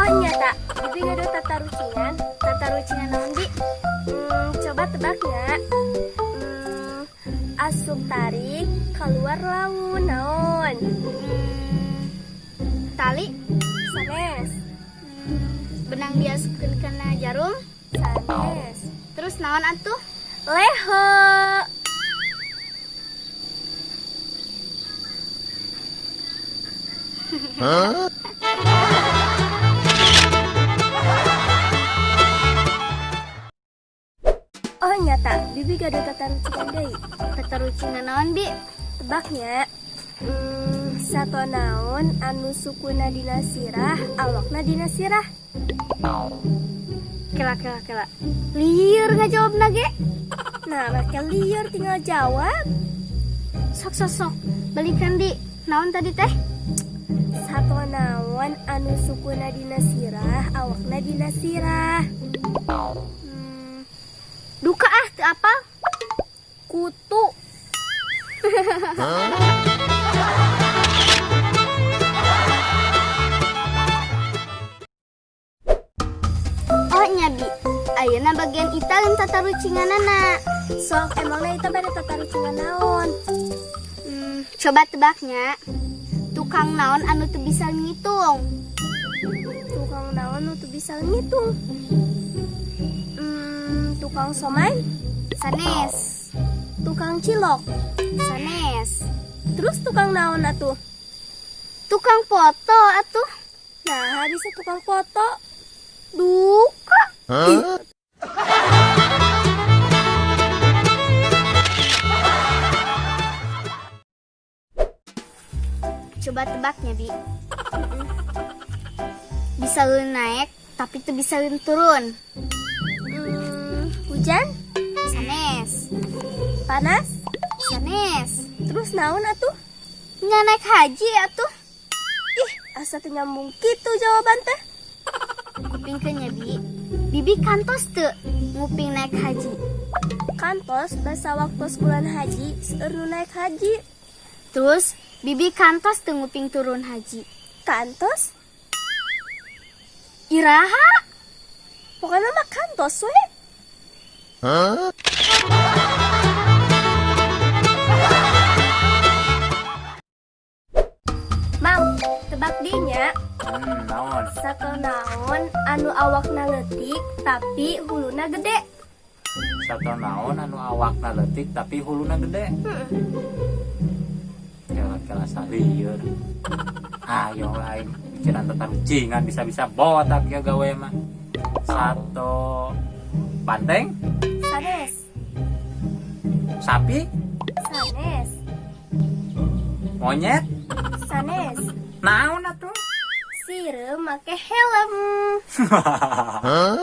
Oh nyata, Bibi gaduh tatarucingan. Tatarucingan naon, Bi? Coba tebaknya. Asup tarik, keluar laun naon? Tali. Sanes. Benang diasupkeun kana jarum. Sanes. Terus naon atuh? Leho. Huh? Oh nyata, Bibi gaduh tatarucingan deui. Tatarucingan naon, Bi? Tebaknya. Sato naon anu sukuna dina sirah, awakna dina sirah. Kela kela kela. Lieur ngajawabna ge. Nah, make lieur tinggal jawab. Sok sok sok. Balikan di naon tadi teh? Sato naon anu sukuna dina sirah, awakna dina sirah. Duka ah teu apal. Kutu. Huh? Oh nya Bi, ayeuna bagian Ita lain tatarucinganana. Sok emangna Ita bade tatarucingan naon? Coba tebaknya. Tukang naon anu teu bisa ngitung? Tukang naon anu teu bisa ngitung? Tukang somai? Sanes. Tukang cilok? Sanes. Terus tukang naon atuh? Tukang foto atuh. Nah, bisa tukang foto. Duka. Huh? Coba tebaknya, Bi. Bisa lu naik, tapi tuh bisa lu turun. Hujan? Sanes. Panas? Sanes. Terus naon atuh? Nggak naik haji atuh. Ih, asa teu nyambung kitu jawaban teh. Kupingkeun nya, Bi. Bibi kantos teu nguping naik haji? Kantos basa waktu bulan haji, seueur nu naik haji. Terus Bibi kantos teu nguping turun haji? Kantos? Iraha? Pokoknya mah kantos we. Huh? Mang, tebak dinya. Naon? Sato naon anu awakna leutik tapi huluna gede. Sato naon anu awakna leutik tapi huluna gede. Kela-kela salieur. Ayo lain pikiran tatarucingan bisa-bisa botak ya gawe mah. Sato banteng? Sanes. Sapi? Sanes. Monyet? Sanes. Naon atuh? Sireum make helm. Huh?